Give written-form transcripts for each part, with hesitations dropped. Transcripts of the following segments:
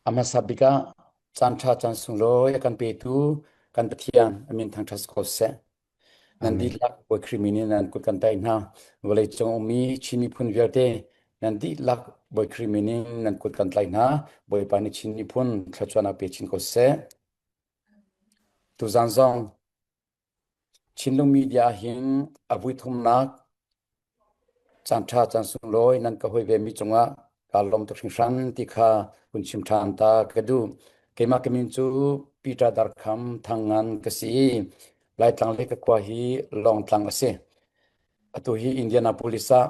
A hmasa bik ah caanṭha caan sunglawi a kan petu kan Pathian a min thangṭhat si ko seh. Nan Amen. dihlak Bawi Khrih min in nan kut kan tlaih hna. Vawleicung ummi Chin miphun vialte nan dihlak Bawi Khrih min in nan kut kan tlaih hna. Bawipa nih Chin miphun thluachuahnak pe chin ko seh. Tuzaan zong Chinlung Media hin a vui thumnak caanṭha caan sunglawi nan ka hoi vemi cungah kaa lawm tuk hringhran ti kha hun chim ṭhan ta ka duh. Keimah ka min cu Peter Darkham Thangngan ka si i Laitlang le ka khua hi Lawngtlang a si. Atu hi Indianapolis ah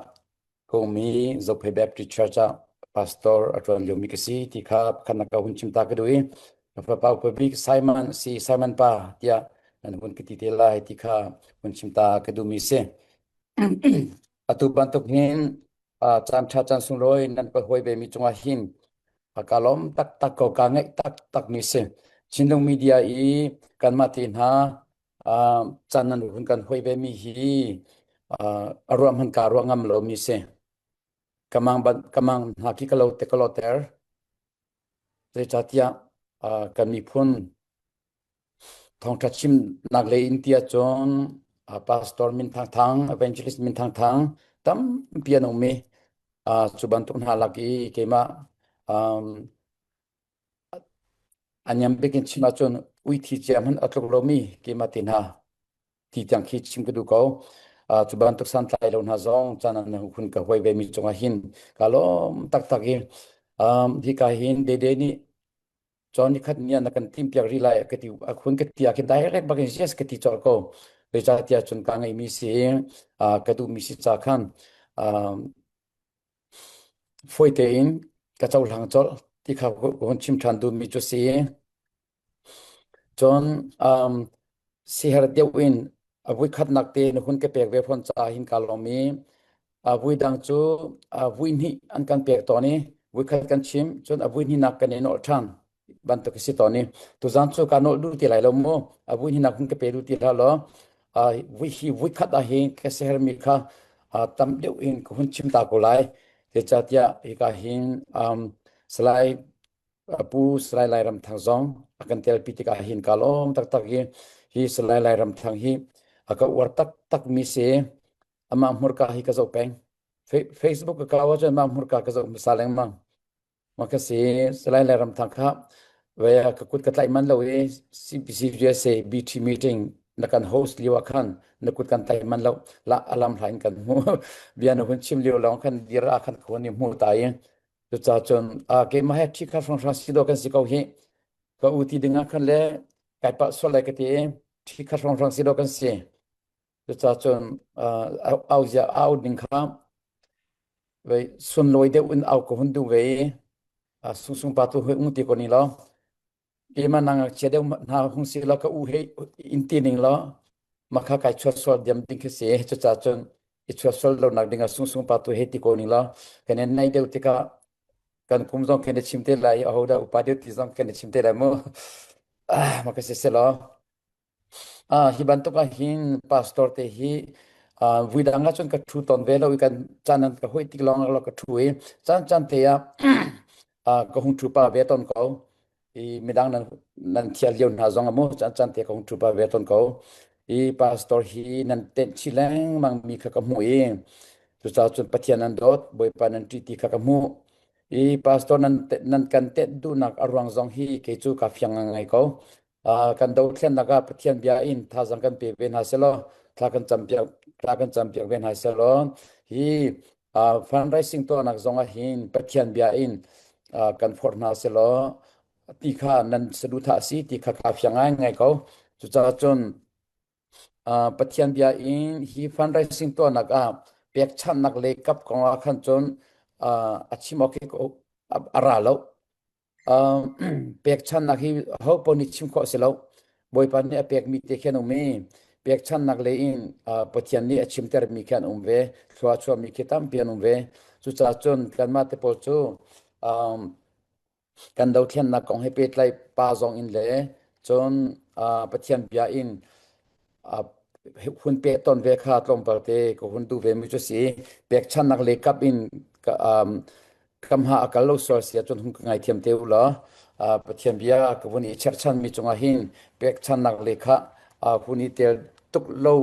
ka um i Zophei Baptist Church ah pastor a ṭuan liomi ka si ti kha pakhatnak ka hun chim ta ka duh i ka fapa upa bik Simon a si Simon pa tiah nan hun ka ti te lai ti kha hun chim ta ka duhmi si. Atu bantuk hin caan ṭha caan sunglawi nan ka hawi vemi cungah hin ka lawm taktak ko kaa ngaih taktakmi si. Chinlung Media i kanmah te hna caan nan hun kan hawi vemi hi a ruah hmanh kaa ruah ngam lomi si. Ka mang ban ka mang hna khi ka lo te ka loter. Zeicahtiah kan miphun Thawngṭha chimnak lei in ti ahcun pastor Min Thang Thang, evangelist Min Thang Thang tampi an um i cu bantuk hna lak i keimah a niam bik in chim ahcun uithi cia hmanh a tluk lomi keimah te hna ti tiang khi chim ka duh ko. Cu bantuk santlai lo hna zong caan an hun ka huai ve mi cungah hin ka lawm taktak i hika hin Dede nih John nikhat ni ah na kan timpiak rih lai ka ti a khun ka ti ah khin direct bak in yes ka ti colh ko. Zeicahtiah cun ka ngeihmi si ka duhmi si ca khan fawi tein ka cohlang colh ti kha ka hun chim ṭhan duhmi cu si. Cun siher deuh in a voikhatnak te na hun ka pek ve fawn caah hin kaa lawm i a vui dang cu a vui hnih an kan pek tawn i voikhat kan chim cun a vui hnihnak kan i nolh ṭhan bantuk a si tawn i tuzaan cu kaa nolh duh ti lai lo mu. A vui hnihnak hun ka pe duh ti hlah law vui hi voikhat ah hin ka sihermi kha tam deuh in ka hun chim ta ko lai. Zeicahtiah hika hin Salai Pu Salai Lairam Thang zong a kan telpi tikah hin kaa lawm taktak i hi Salai Lairam Thang hi a ka uar taktak mi si. Amah hmurka hi ka zoh peng. Facebook ka kau ahcun amah hmurka ka zoh hmasa lengmang. Mah ka si Salai Lairam Thang kha ve ka kut ka tlaih man lo i CPCUSA BT meeting na kan host lio ah khan na kut kan tlaih man lo la alam hla in kan hmu bia na hun chim lio lawng khan dir ah khan khuan i hmu ta i Cucaah cun keimah he ṭhi kha hrawnghrang si dawh kan si ko hih. Ka u ti ding ah khan le kai palh sual lai ka ti i ṭhi kha hrawnghrang si dawh kan si. Cucaah cun au zia au ding kha vei sunlawi deuh in au ka hun duh ve i sungsung pa tu hoi ung ti ko ni law keimah na ngakchia deuh hna hung si law ka u he in ti ning law makha kai chuat sual diam ding khi si. Cucaah cun i chuat sual lo nak ding ah sungsung pa tu he ti ko ning law kan in nei deuh tikah kan kum zong kan i chim te lai i ahodah upa deuh ti zong kan i chim te lai mu. Ah ma ka si se law. Ah, hi bantuk ah hin pastor te hi vui dang ah cun ka ṭhu tawn ve lo i kan caan an ka hoi tik lawng ah ka ṭhu i caan caan te ah ka hung ṭhu pa ve tawn ko. I midang nan nan thial lio hna zong ah mu caan caan te ka hung ṭhu pa ve tawn ko. I pastor hi nan tenh chih lengmang mi kha ka hmuh i cucaah cun Pathian nan dawt, Bawipa nan ṭih ti kha ka hmuh. I pastor nan nan kan tenh duhnak a ruang zong hi kei cu ka fiang ngai ko. Kan dothlennak ah Pathian bia in thazaang kan pe ve hna selaw thla kan campiak thla kan campiak ve hna selaw hi fundraising tuahnak zong ah hin Pathian bia in kan forh hna selaw ti kha nan saduhthah si ti kha kaa fiang ngai ko. Cucaah cun Pathian bia in hi fundraising tuahnak ah pekchanhnak le kap kong ah khan cun a chim awk hi a ra lo. Pekchanhnak hi ho paoh nih chim khawh a si lo. Bawipa nih a pekmi te khi an um i pekchanhnak lei in Pathian nih a chimtermi khi an um ve. Thlua a chuahmi khi tampi an um ve. Cucaah cun kanmah te pawl cu kan dothlennak kong he pehtlaih pa zong in le cun Pathian bia in hun pek tawn ve kha tlawmpal te ka hun duh ve mi cu si. Pekchanhnak lei kap in. Kam ha a kal lo sual si ahcun hung ka ngaithiam te u law Pathian bia ka vun i cherhchanmi cungah hin pekchannak le kha hun i tel tuk lo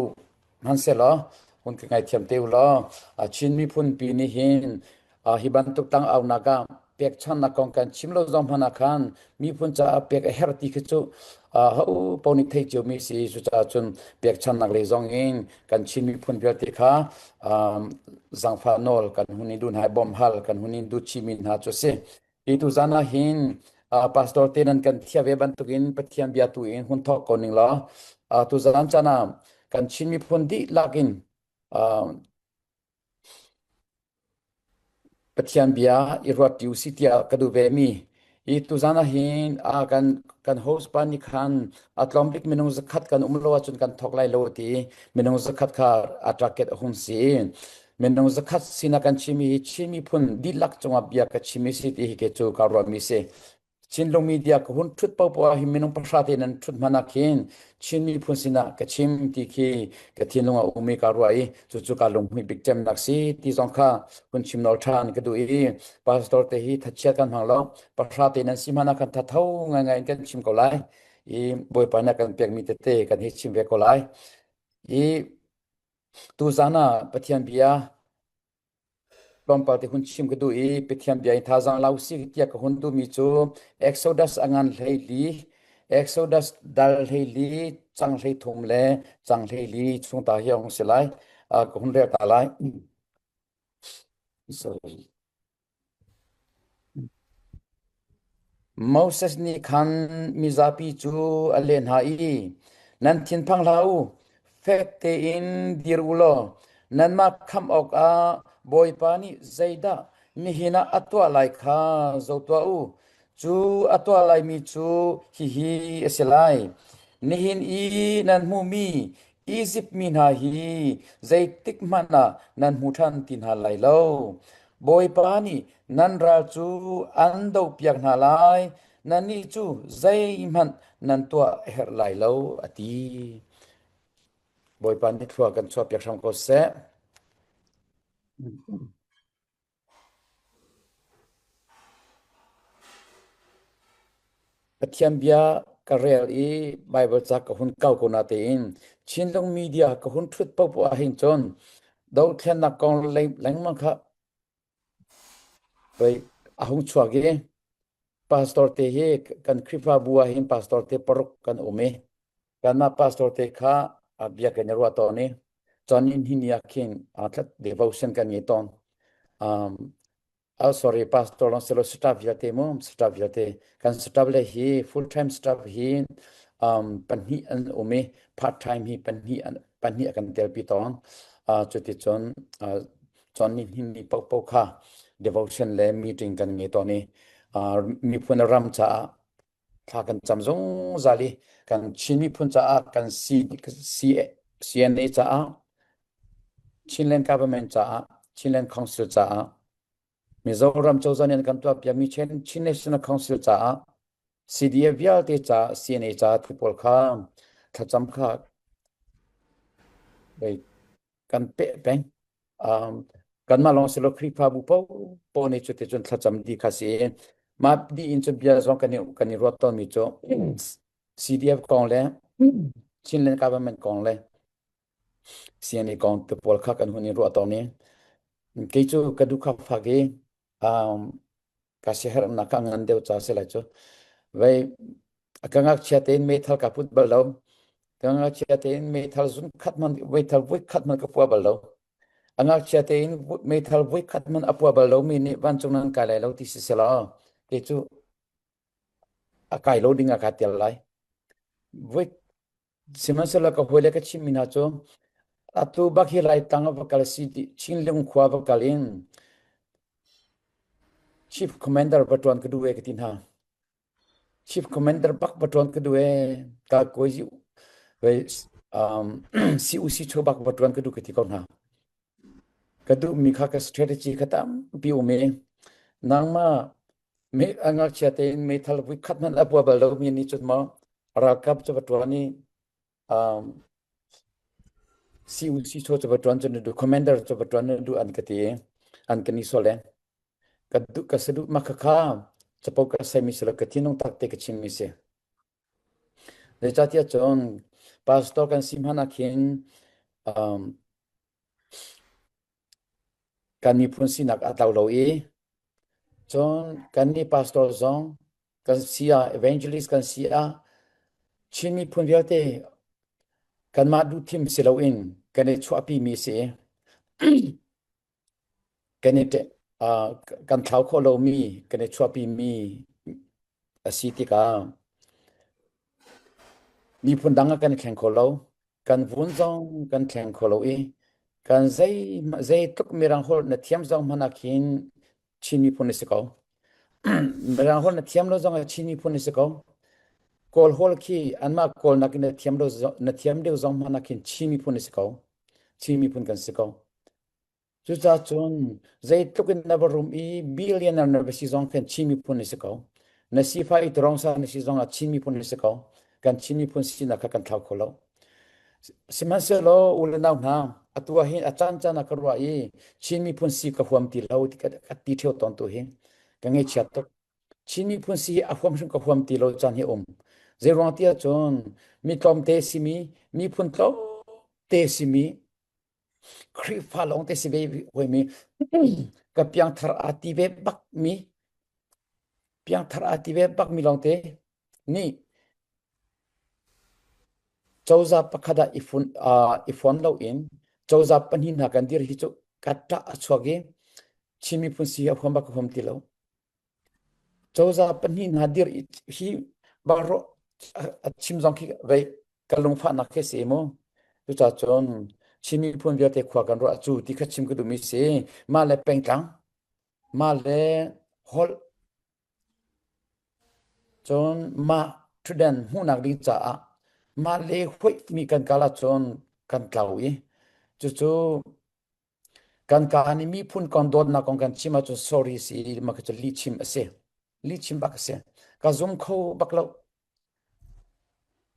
hmanhsehlaw hun ka ngaithiam te u law Chin miphun pi nih hin hi bantuk tang aunak ah pekchannak kong kan chim lo zong hmanh ah khan miphun caah pek a herh ti khi cu ho paoh nih theih ciomi si. Cucaah cun pekchannak lei zong in kan Chin miphun vialte kha zaangfah nawl kan hun i duh hna i bawmh hal kan hun in duh chihmi hna cu a si. Hi tu zan ah hin pastor te nan kan thiah ve bantukin Pathian bia tu in hun thawk ko ning law tu zan caan ah kan Chin miphun dihlak in Pathian bia i ruat ṭi usih tiah ka duh vemi. Hi tuzan ah hin a kan kan host pa nih khan a tlawm bik minung zakhat kan um lo ahcun kan thawk lai lo a ti. Minung zakhat kha a target a hung si. Minung zakhat sinah kan chimmi hi Chin miphun dihlak cungah bia ka chim i si ti hi kei cu kaa ruahmi si. Chinlung media ka hun ṭhut paohpaoh ah hin minung pahra te nan ṭhut hmanh ah khin Chin miphun sinah ka chim ti khi ka thinlung ah um i kaa ruah i cucu kaa lunghmuih bik cemnak si ti zong kha hun chim nawl ṭhan ka duh i pastor te hi thachiat kan hmang lo pahra te nan si hmanh ah khan thatho ngaingai in kan chim ko lai i Bawipa nih a kan pekmi tete kan hi chim ve ko lai i tuzan ah Pathian bia Tlawmpal te hun chim ka duh i Pathian bia in thazaang la usih tiah ka hun duhmi cu Exodus a ngan 14, Exodus dal 14, cang 13 le cang 14 chung ta hi a hung si lai. Ka hun rel ta lai. Sorry. Moses nih khan mizapi cu a leh hna i, Nan thinphang hlah u, fek tein dir u law nanmah khamh awkah Bawipa nih zeidah nihin ah a tuah lai kha zoh tuah u. Cu a tuah laimi cu hihi a si lai: Nihin i nan hmuhmi Izipt mi hna hi zeitikhmanh ah nan hmu ṭhan ti hna lai lo. Bawipa nih nan ral cu an dohpiak hna lai, nannih cu zeihmanh nan tuah a herh lai lo, a ti. Bawipa nih thlua kan chuahpiak hram ko seh. Pathian bia ka rel i Baibal ca ka hun kau ko natein Chinlung media ka hun ṭhut paohpaoh ahhin cun dothlennak kong lengmang kha pei a hung chuak i pastor te hi kan Khrihfabu ahhin pastor te paruk kan um i kanmah pastor te kha bia kan i ruah tawn i cun in hi ni ah khin devotion kan ngei tawn. Um, oh sorry pastor long selo staff vialte mu staff vialte kan staff le hi full time staff hi um pahnih an um i part time hi pahnih an pahnih kan telpi tawn. Uh, cuticun uh, cun ni hin ni paohpaoh kha devotion le meeting kan ngei tawn i uh, miphun ram caah thla kan cam zungzal i kan Chin miphun caah kan C, C, CNA caah Chinland government caah Chinland Council caah Mizoram cozah nih an kan tuahpiakmi Chin, Chin National Council caah CDF vialte caah CNA caah thu pawl kha thlacam kha kan peh peng. Um, kanmah lawng si lo Khrihfabu paohpaoh nih cuticun thlacam dih kha si. Mah dih in cun bia zong kan i, kan i ruat tawnmi cu CDF kong le Chinland government kong le CNA kong te pawl kha kan hun i ruah tawn i kei cu ka duh kha fak i um, ka siaherhnak ka ngan deuh ca si lai cu. Vei ka ngakchia tein meithal ka put bal lo. Ka ngakchia tein meithal zun khat man meithal voi khat man ka pua bal lo. A ngakchia tein meithal voi khat man a pua bal lo mi nih vancung nan kai lai lo ti si selaw kei cu a kai lo ding ah kaa tel lai. Voi sihmanhsehlaw ka hawile ka chimmi hna cu atu bak hi Laitlang ah va kal si ti Chinlung khua va kal in Chief Commander va ṭuan ka duh e ka ti hna. Chief Commander bak va ṭuan ka duh e ka kawi wei um, CUC cho bak va ṭuan ka duh ka ti ko hna. Ka duhmi kha ka strategy kha tampi um i nangmah me a ngakchia tein meithal voi khat hmanh a pua bal lomi nih cun maw ralkap cu va ṭuan i um, CUC cho cu va ṭuan cu na duh commander cu va ṭuan na duh an ka ti i an ka ni sawh len. Ka duh ka saduh ma khakha capo ka saimi si lo ka thinlung tak te ka chimmi si. Zeicahtiah cun pastor kan si hmanh ah khin um, kan miphun sinak a tlo lo i cun kannih pastor zong kan si ah evangelist kan si ah Chin miphun vialte kanmah duhthim si loin kan i chuahpi mi si. Kan i uh, kan thlau khawh lomi kan i chuahpi mi a si tikah miphun dang ah kan i thleng kho lo. Kan vun zong kan thleng kho lo i kan zei zeitluk mirang holh na thiam zong hmanh ah khin Chin miphun na si ko. Mirang holh na thiam lo zong ah Chin miphun na si ko. Kawl holh khi anmah Kawl nakin na thiam lo na thiam deuh zong hmanh ah khin Chin miphun na si ko. Chin miphun kan si ko. Cucaah cun zeitluk in na va rum i billionaire na va si zong khin Chin miphun na si ko. Na sifah i turongsa na si zong ah Chin miphun na si ko. Kan Chin miphun sinak kha kan thlau kho lo. Sihmanhsehlaw u le nau hna, atu ah hin a caancaan ah ka ruah i Chin miphun si ka huam ti lo ti ka ti ṭheo tawn tu hi ka ngaihchiat tuk. Chin miphun si hi a huam hrim ka huam ti lo caan hi a um. Zeiruang ti ahcun mi tlawmte simi, miphun tlawmte simi, Khrihfa lawngte si ve huimi, ka piangthar aa ti ve bakmi, piangthar aa ti ve bakmi lawngte nih Cozah pakhat ah i fon loin cozah pahnih hna kan dir hi cu ka ṭah a chuak i Chin miphun si hi a huam bak ka huam ti lo. Cozah pahnih hna dir hi baruah a chim zong khi vei ka lungfahnak khi si mu. Cucaah cun Chin miphun vialte khua kan ruah cu ti kha chim ka duhmi si. Mah le pengtlang, mah le holh Cun mah ṭhutdan hmuhnak ding caah mah le huaihmi kan kal ahcun kan tlau i cucu kan kaa nih miphun kong dawtnak kong kan chim ahcun sorry si mah khi cu lihchim a si. Lihchim bak a si. Ka zum kho bak lo.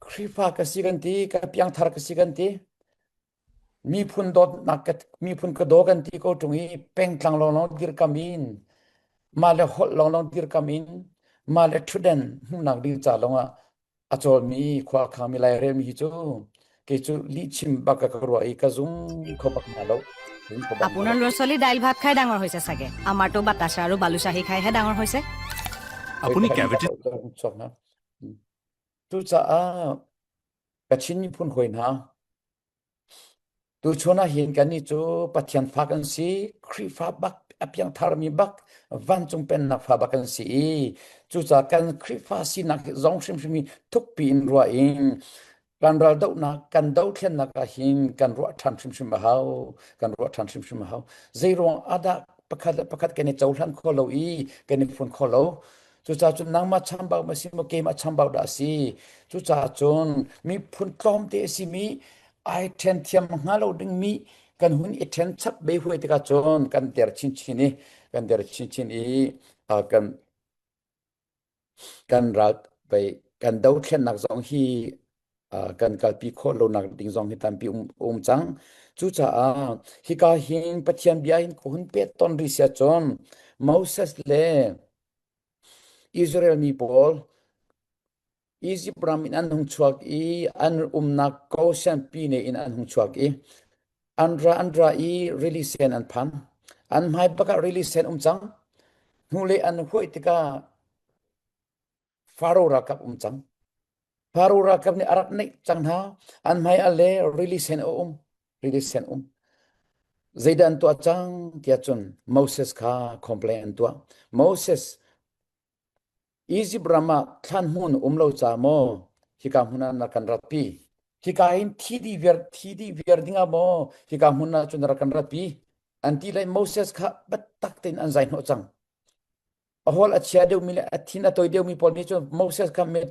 Khrihfa ka si kan ti, ka piangthar ka si kan ti. Miphun dawtnak miphun ka daw kan ti ko ṭung i pengtlang lawnglawng dirkam in mah le holh lawnglawng dirkam in mah le ṭhutden hmuhnak ding ca lawngah a cawlmi khualkhangmi lairelmi hi cu kei cu lihchim bak ka ruah i ka zum kho bak hna lo. আপোনাৰ ল'ৰা ছোৱালী দাইল ভাত খাই ডাঙৰ হৈছে চাগে আমাৰতো বাতাসা আৰু বালুচাহী খাইহে ডাঙৰ হৈছে আপুনি কেভিটি Cucaah Kachin miphun hawi hna, tuchun ahhin kannih cu Pathian fa kan si, Khrihfa bak, a piangtharmi bak, vancung pennak fa bak kan si i cucaah kan Khrihfa sinak zong hrimhrim hi thukpi in ruah in kan raldohnak, kan dothlennak ahhin kan ruah ṭhan hrimhrim a hau, kan ruah ṭhan hrimhrim a hau. Zeiruang ah dah pakhat le pakhat kan i cohlan kho lo i kan i fun kho lo? Cucaah cun nangmah chambau ma si maw keimah chambau dah a si? Cucaah cun miphun tlawmte a simi ai ṭhen thiam hnga lo dingmi kan hun i ṭhen chap ve huai tikah cun kan der chinchin i kan der chinchin i uh, kan kan ral pei kan dothlennak zong hi uh, kan kalpi khawh lonak ding zong hi tampi um, um cang. Cucaah hika hin Pathian bia hin ka hun pet ton rih sia cun Moses le Israel mi pawl Izipt ram in an hung chuak i an umnak Goshen pine in an hung chuak i an ra an ra i rili sen an phan. An hmai bak ah rili sen um cang. Hnulei an huai tikah Faro ralkap um cang. Faro ralkap nih a rak neih cang hna. An hmai ah le rili sen a um. Rili sen um. Zeidah an tuah cang tiah cun Moses kha complain an tuah. Moses, Egypt ram ah thlan hmun um lo ca maw hika hmun ah na kan ratpi? Hika hin thi dih viar thi dih viar ding ah maw hika hmun ah cun rak kan ratpi? An ti le Moses kha biatak tein an zai hnawh cang. A hawl a chia deuhmi le a thin a toi deuhmi pawl nih cun Moses kha mi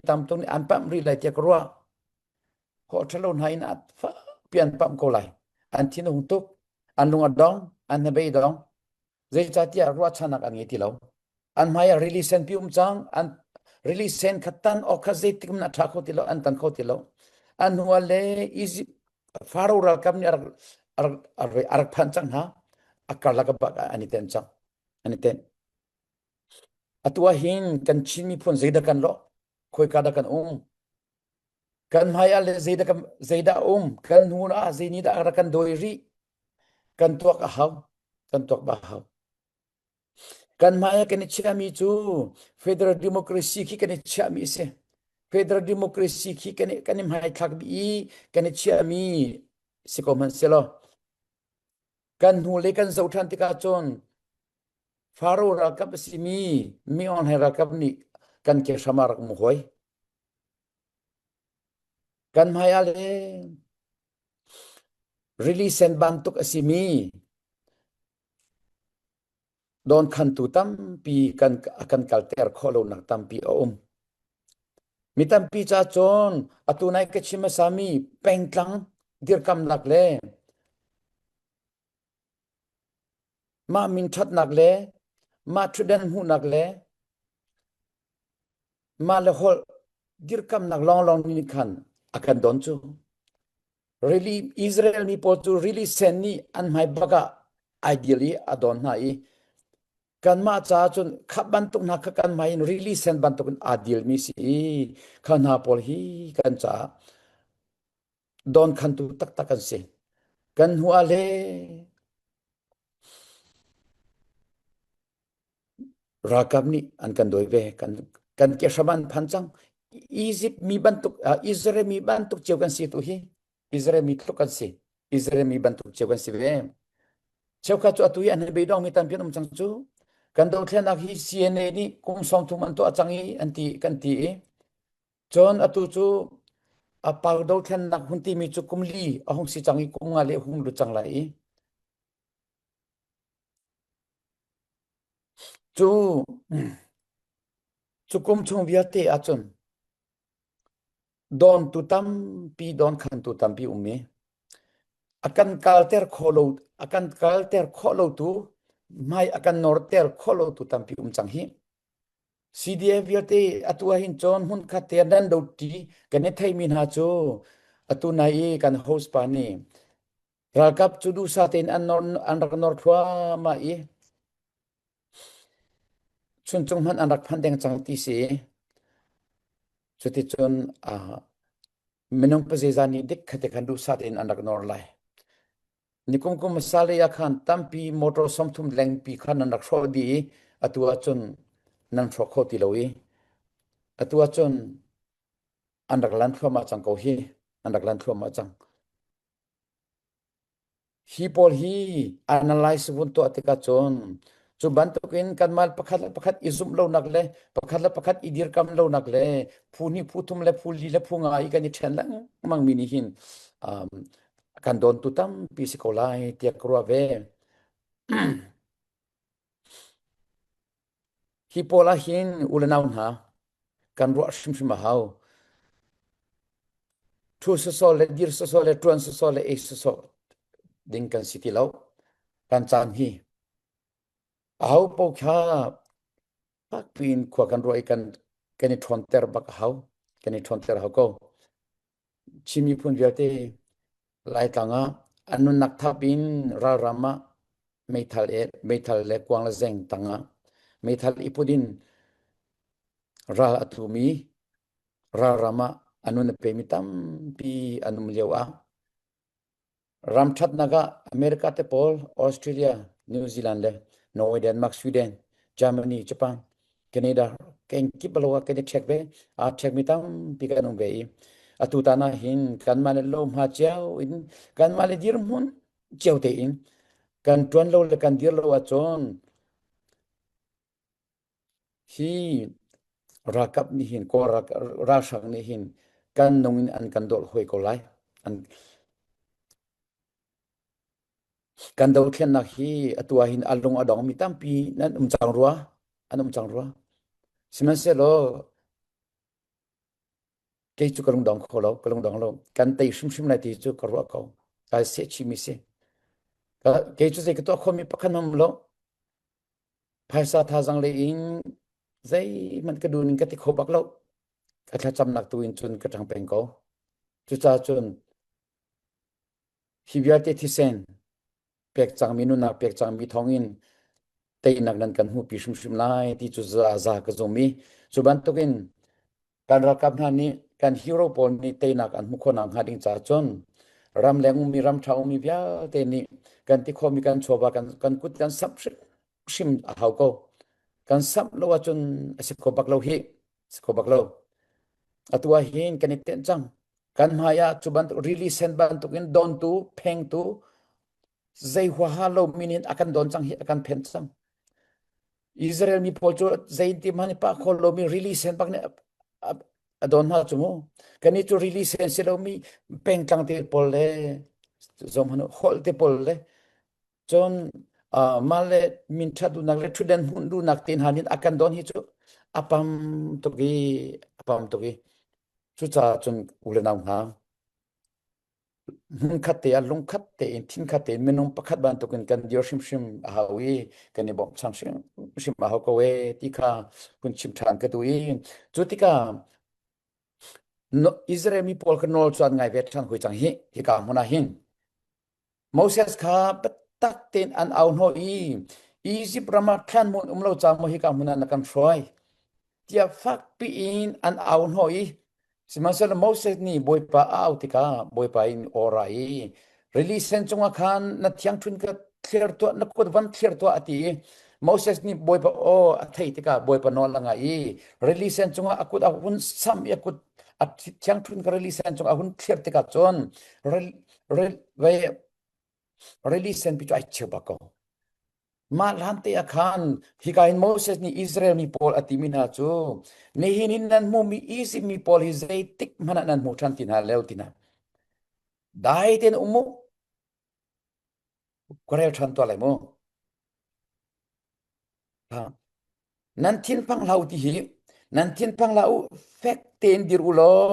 tam tuk nih an pamh rih lai tiah ka ruah. Haw ṭhalo hna in fakpi an pamh ko lai. An thin a hung tuk, an lung a dong, an hnabei dong. Zeicahtiah ruahchannak an ngei ti lo. An hmai ah rili senpi um cang, an rili sen kha tan awk kha zeitik hmanh a ṭha kho ti lo, an tan kho ti lo. An hnu ah le Egypt Faro ralkap nih a rak a rak a rak phanh cang hna. A karlak ah an i ten cang. An i tenh. Atu ah hin kan Chin miphun zeidah kan lawh? Khoika dah kan um? Kan hmai ah le zeidah kan zeidah um? Kan hnu ah zei nih dah a rak kan dawi rih? Kan tuak a hau. Kan tuak ba hau. Kan hmai ah kan i chiahmi cu federal democracy khi kan i chiahmi a si. Federal democracy khi kan i kan i hmaithlak i kan i chiahmi si ko hmanh selaw kan hnu le kan zoh ṭhan tikah cun Faro ralkap a simi Min Aung Hlaing ralkap nih kan ke hram ah rak um hoi. Kan hmai ah le rili sen bantuk a simi dawnkhantu tampi kan a kan kalter khawh lonak tampi a um. Mi tampi ca cun atu nai ka chim hmasami pengtlang dirkamnak le mah min ṭhatnak le mah ṭhutdan hmuhnak le mah le holh dirkamnak lawnglawng nih khan a kan don cu. Rili Israel mi pawl cu rili sen nih an hmai bak ah ideal i a don hna i kanmah caah cun kha bantuk hna kha kan hmai in rili sen bantuk in aa dilmi si i kha hna pawl hi kan caah dawnkhantu taktak an si. Kan hnu ah le ralkap nih an kan dawi ve. Kan kan ke hram an phan cang. Egypt mi bantuk Israel mi bantuk cio kan si tu hi. Israel mi tluk kan si. Israel mi bantuk cio kan si ve. Cheukhat cu atu hi an beidong mi tampi an um cang cu. Kan dothlennak hi CNA nih kum 30 an tuah cang i an ti kan ti i Cun atu cu a pau dothlennak hun timi cu kum li a hung si cang i kum nga le a hung lut cang lai i cu cu kum chung vialte ahcun dawntu tampi dawnkhantu tampi um i a kan kalter khawh lo a kan kalter khawh lo tu hmai a kan norter khawh lo tu tampi um cang hi. CDF vialte atu ahhin cun hmunkhat te nan doṭi kan i theimi hna cu atu nai i kan host pa nih ralkap cu duhsah tein an nor an rak nor thluahmah i chuncung hmanh an rak phanh deng cang ti si. Cuticun uh, minung pazeizah nih dik khate khan duhsah tein an rak nor lai. Nikum kum hmasa lei ah khan tampi motor 30 lengpi khan nan rak hrawh dih i atu ahcun nan hrawk kho ti lo i atu ahcun an rak lan thluahmah cang ko hi an rak lan thluahmah cang. Hi pawl hi analyze vun tuah tikah cun cu bantukin kanmah pakhat le pakhat i zumh lonak le pakhat le pakhat i dirkam lonak le phu hnih phu thum le phu li le phu nga i kan i ṭhen lengmang mi nih hin um, kan dawntu tampi si ko lai tiah ka ruah ve. Hi pawl ah hin u le nau hna kan ruah hrimhrim a hau. Thu sawsawh le dir sawsawh le ṭuan sawsawh le ei sawsawh ding kan si ti lo. Kan caan hi aho paoh kha fakpi in khua kan ruah i kan kan i ṭhawnter bak a hau. Kan i ṭhawnter hau ko. Chin miphun vialte Laitlang ah an nunnak thap in ralram ah meithal e meithal le kuang le zeng tangah meithal i put in ral a thumi ralram ah a nun a pemi tampi an um lio ah Ram ṭhatnak ah America te pawl, Australia, New Zealand le Norway, Denmark, Sweden, Germany, Japan, Canada kenkip lo ah kan i ṭhek ve. Aa ṭhekmi tampi kan um ve i atu tan ah hin kanmah le lohma cio in kanmah le dirhmun cio tein kan ṭuan lo le kan dir lo ahcun Hi ralkap nih hin Kawl ralhrang nih hin kan nung in an kan dolh hoi ko lai. An kan dothlennak hi atu ah hin a lung a dongmi tampi nan um cang rua. An um cang rua. Sihmanhsehlaw kei cu ka lungdong kho lo, ka lungdong lo. Kan tei hrimhrim lai ti cu ka ruah ko. Kai sehchihmi si. Kei cu zei ka tuah khomi pakhat hmanh um lo. Phaisa thazaang lei in zeihmanh ka dun in ka ti kho bak lo. Ka thlacamnak tu in cun ka ṭang peng ko. Cucaah cun hi vialte thisen pek cangmi nunnak pek cangmi thawngin. Teinak nan kan hmuhpi hrimhrim lai ti cu za za ka zum i cu bantukin kan ralkap hna nih kan hero pawl nih teinak an hmuh khawhnak hnga ding caah cun ramleng ummi ramṭha ummi vialte nih kan ti khawhmi kan chawva kan kan kut kan samh hrimhrim a hau ko. Kan samh lo ahcun a si kho bak lo hih. Si kho bak lo. Atu ah hin kan i tenh cang. Kan hmai ah cu bantuk rili sen bantukin dontu, phengtu, zei huaha lo min in a kan don cang hi a kan phen cang. Israel mi pawl cu zei ti hmanh pah kho lomi rili sen bak nih a don hna cu mu. Kannih cu rili sen si lomi pengtlang te pawl le zom hanu holh te pawl le cun mah le min ṭhat duhnak le ṭhutden hmuh duhnak te hna nih a kan don hi cu a pam tuk i a pam tuk i cucaah cun u le nau hna hmunkhat te ah lungkhat tein thinkhat tein minung pakhat bantukin kan dir hrimhrim a hau i kan i bawmchan hrimhrim a hau ko e ti kha hun chim ṭhan ka duh i cu tikah Israel mi pawl kha nawl cu an ngai ve ṭhan hui cang hi hika hmun ah hin Moses kha biatak tein an au hnawh i Izipt ram ah thlanhmun um lo ca maw hika hmun ah na kan hruai tiah fakpi in an au hnawh i sihmanhsehlaw Moses nih Bawipa a au tikah Bawipa in aw ra i rili sen cungah khan na thiangṭhun ka thlir tuah na kut van thlir tuah a ti i Moses nih Bawipa aw a theih tikah Bawipa nawl a ngaih i rili sen cungah a kut a hun samh i a kut a thiangṭhun ka rili sen cungah a hun thlir tikah cun rili senpi cu ai cheu bak ko. Mah hlan te ah khan hika hin Moses nih Israel mi pawl a timi hna cu nihin in nan hmuhmi Izipt mi pawl hi zeitik hmanh ah nan hmu ṭhan ti hna lo ti hna. Dai tein um u. Ka rel ṭhan tuah lai mu. Nan thinphang hlah u ti hi nan thinphang hlah u fek tein dir u law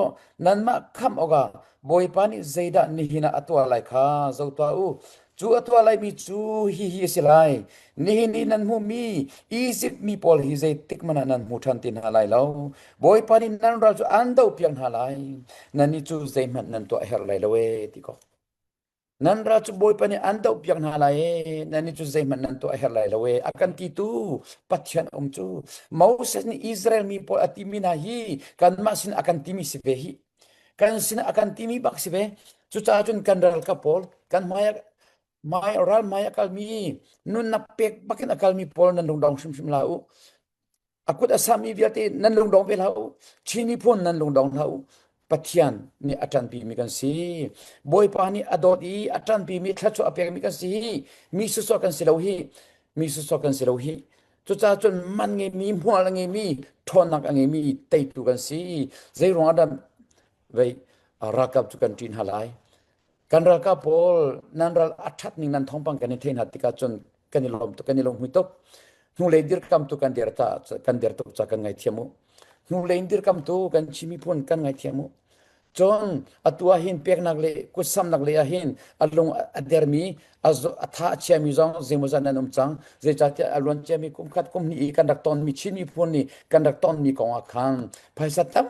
nanmah khamh awkah Bawipa nih zeidah nihin ah a tuah lai kha zoh tuah u. Cu a tuah laimi cu hihi a si lai. Nihin i nan hmuhmi Izipt mi pawl hi zeitik hmanh ah nan hmu ṭhan ti hna lai lo. Bawipa nih nan ral cu an dohpiak hna lai. Nannih cu zeihmanh nan tuah a herh lai lo ee ti ko. Nan ral cu Bawipa nih an dohpiak hna lai e, nannih cu zeihmanh nan tuah a herh lai lo e. A kan titu Pathian um cu Moses nih Israel mi pawl a timi hna hi kanmah sin a kan timi si ve hi. Kan sin a kan timi bak si ve. Cucaah cun kan ralkap pawl kan hmai hmai ral hmai a kalmi nunnak pek bakin a kalmi pawl nan lungdong hrimhrim hlah u. A kut a sami vialte nan lungdong ve hlah u. Chin miphun nan lungdong hlah u. Pathian nih a ṭanpimi kan si. Bawipa nih a dawt i a ṭanpimi thluachuah a pekmi kan si hi. Mi sawsawh kan si lo hi. Mi sawsawh kan si lo hi. Cucaah cun man ngeimi, hmual a ngeimi, ṭhawnnak a ngeimi teitu kan si. Zei ruangah dah vei ralkap cu kan ṭih hna lai? Kan ralkap pawl nan ral a ṭhat ning nan thawngpang kan i theih hna tikah cun kan i lawm tuk kan i lung hui tuk hnulei dirkamtu kan dir ta kan dir tuk ca kan ngaithiam u hnulei in dirkamtu kan Chin miphun kan ngaithiam u cun atu ah hin peknak le kutsamnak le ah hin a lung a dermi a tha a chiami zong zeimawzat nan um cang zeicahtiah a luan ciami kum khat kum hnih i kan rak tonmi Chin miphun nih kan rak tonmi kong ah khan phaisa tam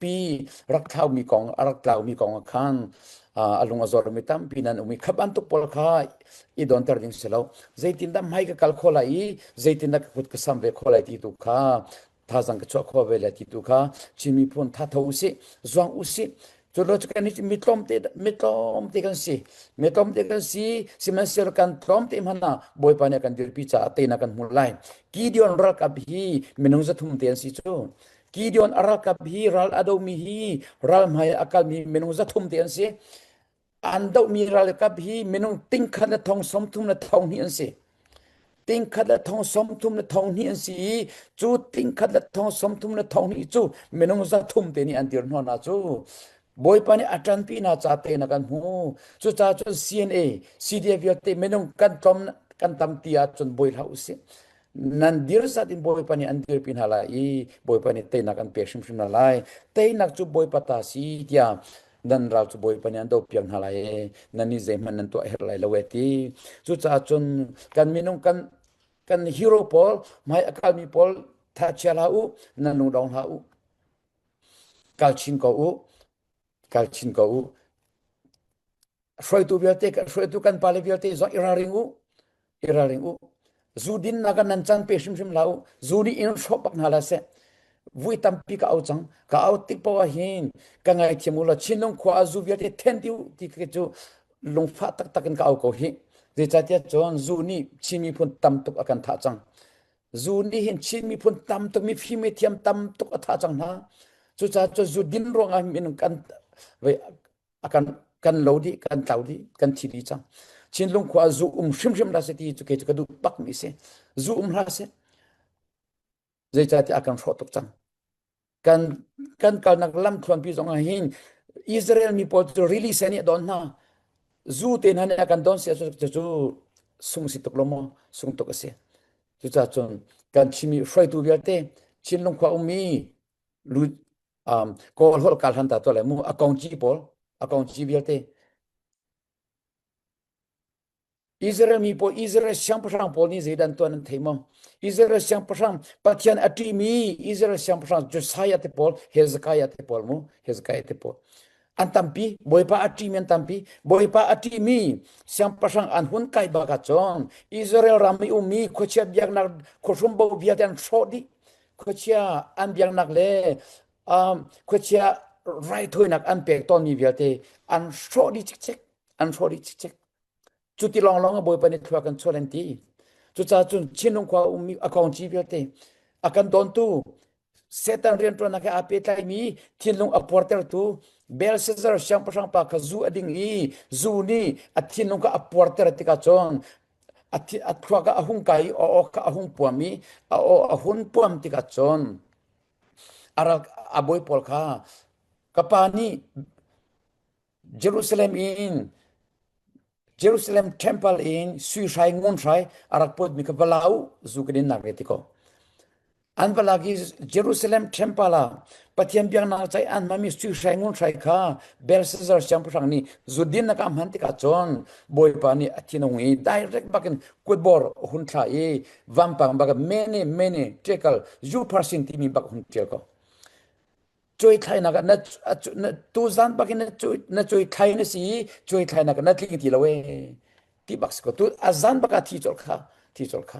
tampi rak thlaumi kong a rak tlaumi kong ah khan a lung a zormi tampi nan um i kha bantuk pawl kha i donter ding si lo zeitindah hmai ka kal kho lai i zeitindah ka kut ka sam ve kho lai ti tu kha thazang ka chuah kho ve lai ti tu kha Chin miphun tha tho usih zuang usih cu lo cu kan mi tlawmte mi tlawmte kan si mi tlawmte kan si sihmanhsehlaw kan tlawmte hmanh ah Bawipa nih a kan dirpi caah teinak kan hmu lai Gideon ralkap hi minung 300 te an si cu Gideon a ralkap hi ral a domi hi ral hmai a kalmi minung 300 te an si. An dohmi ralkap hi minung tingkhat le thong 30 le thong hnih an si. Tingkhat le thong 30 le thong hnih an si i cu tingkhat le thong 30 le thong hnih cu minung 300 te nih an dir hna cu Bawipa nih a ṭanpi hna ca te na kan hmu. Cucaah cun CNA, CDF vialte minung kan tlawm kan tam ti ahcun bawi hlah usih. Nan dir zat in Bawipa nih an dirpi hna lai i Bawipa nih teinak an pek hrimhrim hna lai. Teinak cu Bawipa ta si tiah nan ral cu Bawipa nih an dohpiak hna lai i nan nih zeihmanh nan tuah herh lai lo e ti. Cucaah cun kan minung kan kan hero pawl hmai a kalmi pawl tha chia hlah u, nan lungdong hlah u. Kal chin ko u. Kal chin ko u. Hruaitu vialte hruaitu kan pale vialte zong i ralring u. I ralring u. Zu dinnak ah nan can pe hrimhrim hlah u. Zu nih in hrawh bak hna hlah seh. Vui tampi ka au cang. Ka au tik paoh ah hin ka ngaithiam u law Chinlung khua ah zu vialte then dih u ti khi cu lungfah taktak in ka au ko hih. Zeicahtiah cun zu nih Chin miphun tam tuk a kan thah cang. Zu nih hin Chin miphun tam tuk mifim mithiam tam tuk a thah cang hna. Cucaah cun zu din ruangah minung kan a kan kan lo dih kan tlau dih kan thi dih cang Chinlung khua zu um hrimhrim hlah seh ti cu kei cu ka duh bak mi si zu um hlah seh zeicahtiah a kan hrawh tuk cang kan kan kalnak lam thluanpi zong ah hin Israel mi pawl cu rili sen nih a don hna zu te hna nih a kan don si cu cu sung si tuk lo maw sung tuk a si cucaah cun kan Chinmi hruaitu vialte Chinlung khua ummi lu Kawl holh kal hlan ta tuah le mu a kongci pawl a kongci vialte Israel mi pawl Israel siangpahrang pawl nih zeidan tuan an thei maw Israel siangpahrang Pathian a ṭihmi Israel siangpahrang Josiah te pawl Hezekiah te pawl mu Hezekiah te pawl an tampi Bawipa a ṭihmi an tampi Bawipa a ṭihmi siangpahrang an hun kai bak ahcun Israel ram i ummi khuachia biaknak khuahrumbo vialte an hrawh dih khuachia an biaknak le khuachia raithawinak an pek tawnmi vialte an hrawh dih cikcek an hrawh dih cikcek cu ti lawnglawng a bawipa nih thlua kan chuah an ti cucaah cun Chinlung khua ummi a kongci vialte a kan dawntu Satan rianṭuannak he aa pehtlaimi thinlung a puartertu Belshazzar siangpahrang pa kha zu a ding i zu nih a thinlung kha a puarter tikah cun a thluak ah a hung kai i a aw kha a hung puam i a aw a hun puam tikah cun a ral a bawi pawl kha ka pa nih Jerusalem in Jerusalem temple in sui hrai ngun hrai a rak putmi kha va la u zu ka dinnak ve ti ko An va lak i Jerusalem temple ah Pathian biaknak ca i an hmanmi sui hrai ngun hrai kha Belshazzar siangpahrang nih zudin a hman tikah cun Bawipa nih a thinung i direct bakin kutbor a hun thlah i vampang bak mene mene ṭekal upharsin timi bak hun ṭial ko. Cuaithlainak ah na tuzan bak in na cuaithlai na si i cuaithlainak ah na tling ti lo ee ti bak si ko tu a zan bak ah thi colh kha thi colh kha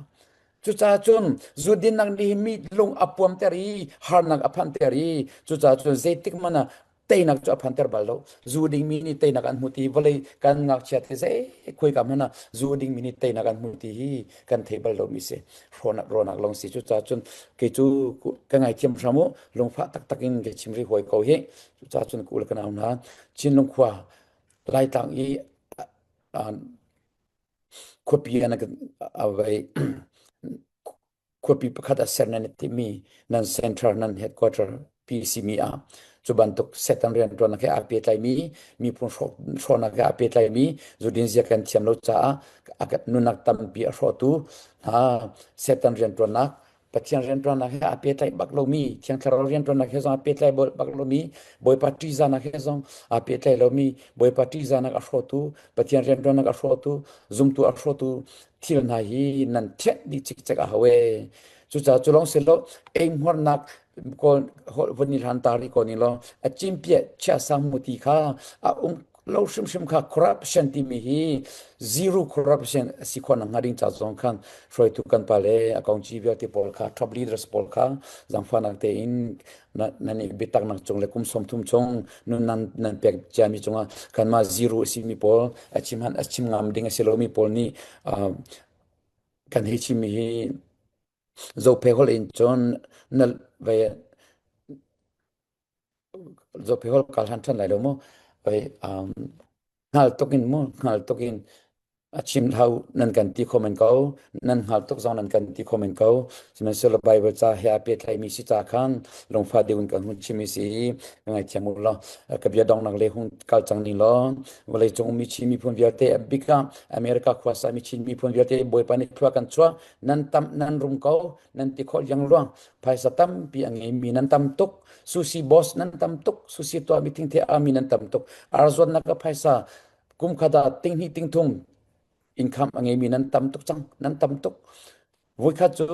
cucaah cun zudinnak nih mi lung a puamter i harnak a phanter i cucaah cun zeitik hmanh ah teinak cu a phanter bal lo zu dingmi nih teinak an hmu ti vawlei kan ngakchia te zei khuika hmanh ah zu dingmi nih teinak an hmu ti hi kan thei bal lomi si hrawnak rawnak lawng si cucaah cun kei cu ka ngaithiam hram u lungfah taktak in ka chim rih hawi ko hi cucaah cun ka u le ka nau hna Chinlung khua Laitlang i khuapi an vai khuapi pakhat a ser nan timi nan center nan headquarter PCmi ah cu bantuk Satan rianṭuannak he aa pehtlaimi miphun hrawhnak he aa pehtlaimi zudin zia kan thiam lo caah nunnak tampi a hrawhtu hna Satan rianṭuannak Pathian rianṭuannak he aa pehtlaih bak lomi Thiang Thlarau rianṭuannak he zong aa pehtlaih bak lomi Bawipa ṭihzahnak he zong aa pehtlaih lomi Bawipa ṭihzahnak a hrawhtu Pathian rianṭuannak a hrawhtu zumtu a hrawhtu thil hna hi nan thianh dih cikcek a hau ee cucaah cu lawng si lo eihmuarnak kawl holh vun i hlan ta rih ko ning law a cimpiah chia sang mu ti kha a um lo hrimhrim kha corruption timi hi zero corruption a si khawh nakhnga ding ca zong khan hruaitu kan pa le a kongci vialte pawl kha top leaders pawl kha zangfahnak tein nan i biataknak cung le kum 30 chung nun nan nan pek ciami cungah kanmah zero a simi pawl a chim han a chim ngam ding a si lomi pawl nih kan hei chimmi hi Zophei holh in cun na ve Zophei holh kaa hlan ṭhan lai lo mu. Oi hngal tuk in mu hngal tuk in a chim hau nan kan ti kho men ko nan hngal tuk zong nan kan ti kho men ko sihmanhsehlaw Bible ca he aa pehtlaimi si ca khan lungfah deuh in kan hun chim i si i ka ngaithiam u law ka bia donghnak le hung kal cang ning law vawleicung ummi Chin miphun vialte a bik ah America khuasa mi Chin miphun vialte Bawipa nih thlua kan chuah nan tam nan rum ko nan ti khawh liangluang phaisa tampi a ngeimi nan tam tuk sushi boss nan tam tuk sushi tuah mi thingthe ami nan tam tuk arzuannak ka phaisa kum khat ah tinghnih tingthum income a ngeimi nan tam tuk cang nan tam tuk voikhat cu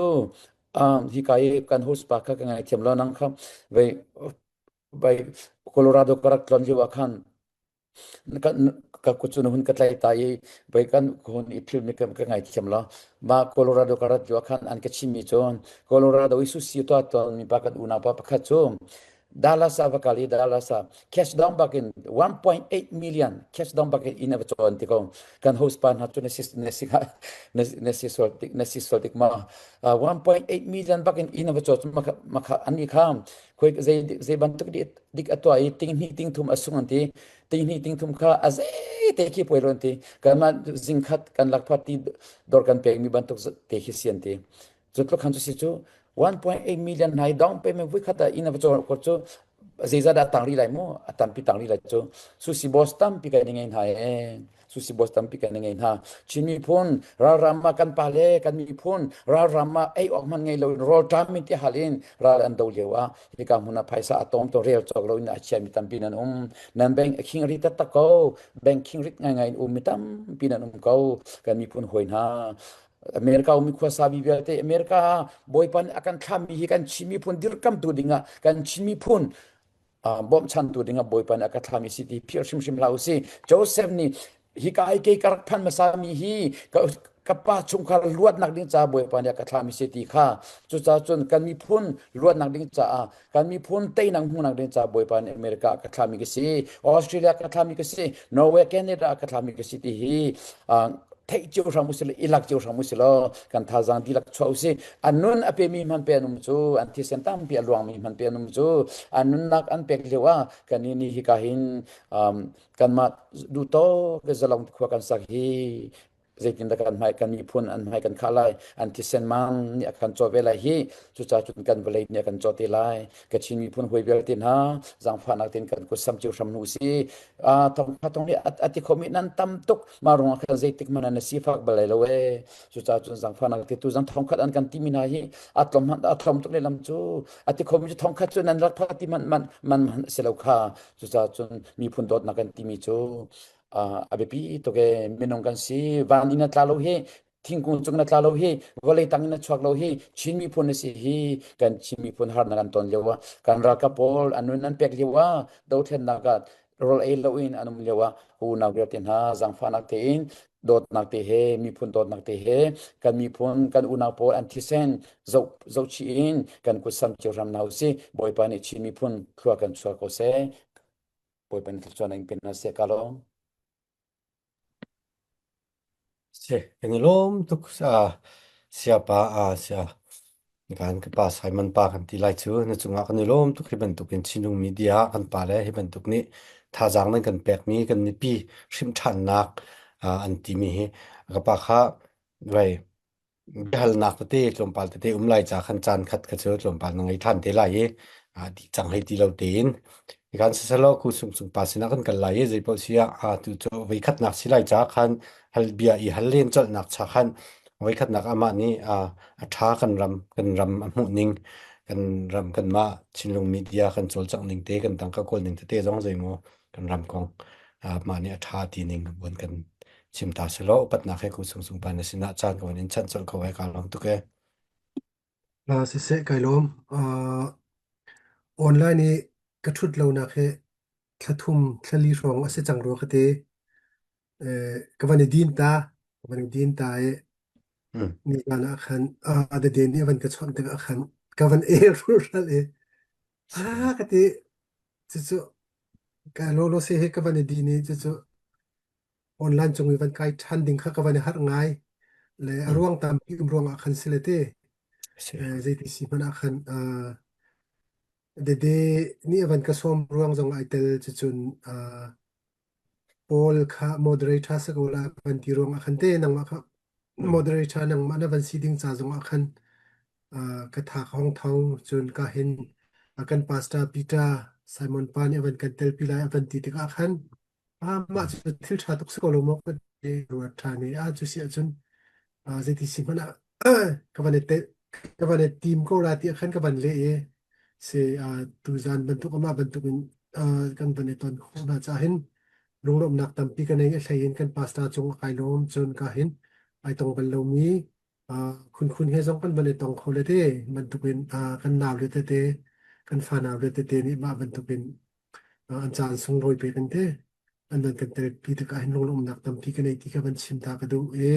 hika i kan host pa kha ka ngaithiam lo nang kha vai vai Colorado ka rak tlon lio ah khan. Ka kut cu na hun ka tlaih ta i voi kan hun i philmi ka ka ngaithiam lo. Mah Colorado ka rat lio khan an ka chimmi cu Colorado i susi tuah tawnmi pa kan unau pa pakhat cu Dallas ah va kal i Dallas ah cash down bak in 1.8 million cash down bak in inn a va cawn ti ko. Kan host pa hna cu na si na si na si sual tik na si sual tik ma 1.8 million bak in inn a va caw cu makha an ni kha khoi zei zei bantuk dik a tuah i ting hnih ting thum a sung an ti ting hnih ting thum kha a zei te khi puai lo an ti kanmah zingkhat kan lakphat ti dor kan pek mi bantuk te khi si an ti cu tluk khan cu si cu 1.8 million hna i down payment vui khat ah inn a va caw cu zeizah dah tang rih lai mu a tampi tang rih lai cu sushi boss tampi kan ngei hna e sushi boss tampi kan ngei hna Chin miphun ralram ah kan pale kan miphun ralram ah ei awk hmanh ngei lo in rawlṭam in ti hal in ral an do lio ah hika hmun ah phaisa a tawm to rel cawk lo in a chia mi tampi nan um nan bank a khing ri taktak ko bank khing rit ngaingai in um mi tampi nan um ko kan miphun hawi hna America umi khuasa mi vialte America Bawipa nih a kan thlahmi hi kan Chin miphun dirkamtu dingah kan Chin miphun bawmchantu dingah Bawipa nih a ka thlahmi si ti philh hrimhrim hlah usih. Joseph nih hika i kei ka rak phan hmasa mi hi ka pa chungkhar luatnak ding caah Bawipa nih a ka thlahmi si ti kha cucaah cun kan miphun luatnak ding caah kan miphun teinak hmuhnak ding caah Bawipa nih America a ka thlahmi ka si Australia ka thlahmi ka si Norway Canada a ka thlahmi ka si ti hi theih cio hram usih i lak cio hram usih law kan thazaang dihlak chuah usih an nun a pemi hman pe an um cu an thisen tampi a luangmi hman pe an um cu an nunnak an pek lio ah kan ni hika hin kanmah duhto ke zalong khua kan sak hi zeitindah kan hmai kan miphun an hmai kan khah lai an thisen mang nih a kan caw ve lai hi cucaah cun kan vawlei nih a kan caw te lai Kachin miphun hawi vialte hna zaangfahnak tein kan kut sam cio hram hnu si thong kha thong nih a ti khomi nan tam tuk mah ruangah khan zeitik hmanh na sifak bal lai lo ee cucaah cun zaangfahnak te tu zang thong khat an kan timi hna hi a tlawm hmanh a tlawm tuk lehlam cu a ti khomi cu thong khat cu nan rak pha ti man man man man si lo kha cucaah cun miphun dawtnak kan timi cu a biapi tuk ee minung kan si van in a tla lo hi thingkung cung na tla lo hi vawlei tang in na chuak lo hi Chin miphun na si hi kan Chin miphun harnak an ton lio ah kan ralkap pawl an nun an pek lio ah dothlennak ah rawl ei lo in an um lio ah unau vialte hna zaangfahnak tein dawtnak te he miphun dawtnak te he kan miphun kan unau pawl an thisen zoh zohchih in kan kut sam cio hram hna usih Bawipa nih Chin miphun thlua kan chuah ko seh Bawipa nih thluachuah in pe hna seh ka lawm. Si, kan i lawm tuk. Siapa, sia, kan ka pa Simon pa kan ti lai cu na cungah kan i lawm tuk hi bantukin Chinlung media kan pa le hi bantuk nih thazaang nan kan pekmi kan mipi hrimhṭhannak an timi hi ka pa kha vai Biahalnak tete tlawmpal tete um lai ca khan caan khat kha cu tlawmpal na ngei ṭhan te lai i dih cang hei ti lo tein kan siselaw ku sung sung pa sinah kan kal lai i zeipaoh si ah tu cu voikhatnak si lai ca khan hal bia i hal len colhnak cha khan voikhatnak amah nih a ṭha kan ram kan ram a hmuh ning kan ram kanmah Chinlung media kan cawlcangh ning te kan tangka kawl ning tete zong zeimaw kan ram kong mah nih a ṭha ti ning vun kan chim ta selaw upatnak he ku sung sung pa na sinah caan ka van in chanh colh ko ai ka lawm tuk e. Siseh kai lawm. Online i ka ṭhut lonak hi thla thum thla li hrawng a si cang rua ka ti. Ka van i din ta, ka van i din ta i nizan ah khan dade nih a van ka chawnh tikah khan ka van el hrulhhralh i ah ka ti cucu ka lawlaw se he ka van i din i cucu online cung i van kai ṭhan ding kha ka van i harh ngai le a ruang tampi um ruangah khan si le te zeiti si hmanh ah khan dede nih a van ka sawm ruang zong ai tel cucun Paul kha moderator si ko la van ti ruangah khan te nangmah kha moderator nangmah na van si ding ca zongah khan ka tha ka hong tho cun ka hin kan pastor Peter Simon pa nih a van kan telpi lai a van ti tikah khan mah cu thil ṭha tuk si ko lo maw ka ti ruat ṭhan i a cu si ahcun zeiti si hmanh ah ka van i te ka van i tim ko la ti khan ka van leh i si tuzan bantuk amah bantuk in kan van i ton khawh hna caah hin lunglawmhnak tampi ka nei a hlei in kan pastor cung a kai lawm cun ka hin ai tong bal lomi khunkhun he zong kan van i tong kho le te bantuk in kan nau le tete kan fa nau le tete nih mah bantuk in an caan sunglawi pek in te. An van kan telpi tikah hin lunglawmhnak tampi ka nei ti kha van chim ta ka duh i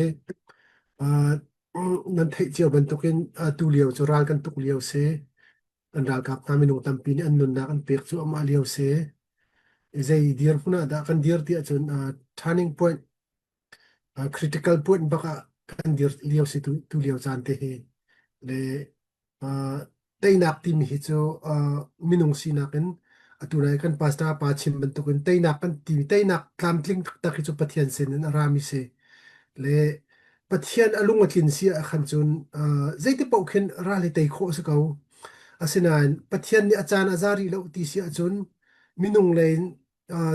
uh, nan theih cio bantukin uh, tu lio cu ral kan tuk lio si. An ralkap hna minung tampi nih an nunnak an pek cu amah lio si. Zei dirhmun ah dah kan dir ti ahcun uh, turning point uh, critical point bak ah kan dir lio si tu, tu lio caan te hi. Le Teinak timi hi cu minung sinak in atu nai kan pastor pa chim bantukin teinak kan timi teinak tlamtling taktak hi cu Pathian sin in a rami si. Le Pathian a lung a tlin si ah khan cun zeiti paoh khin ral hi tei khawh a si ko. Asinain Pathian nih a caan a za rih lo ti si ahcun minung lei in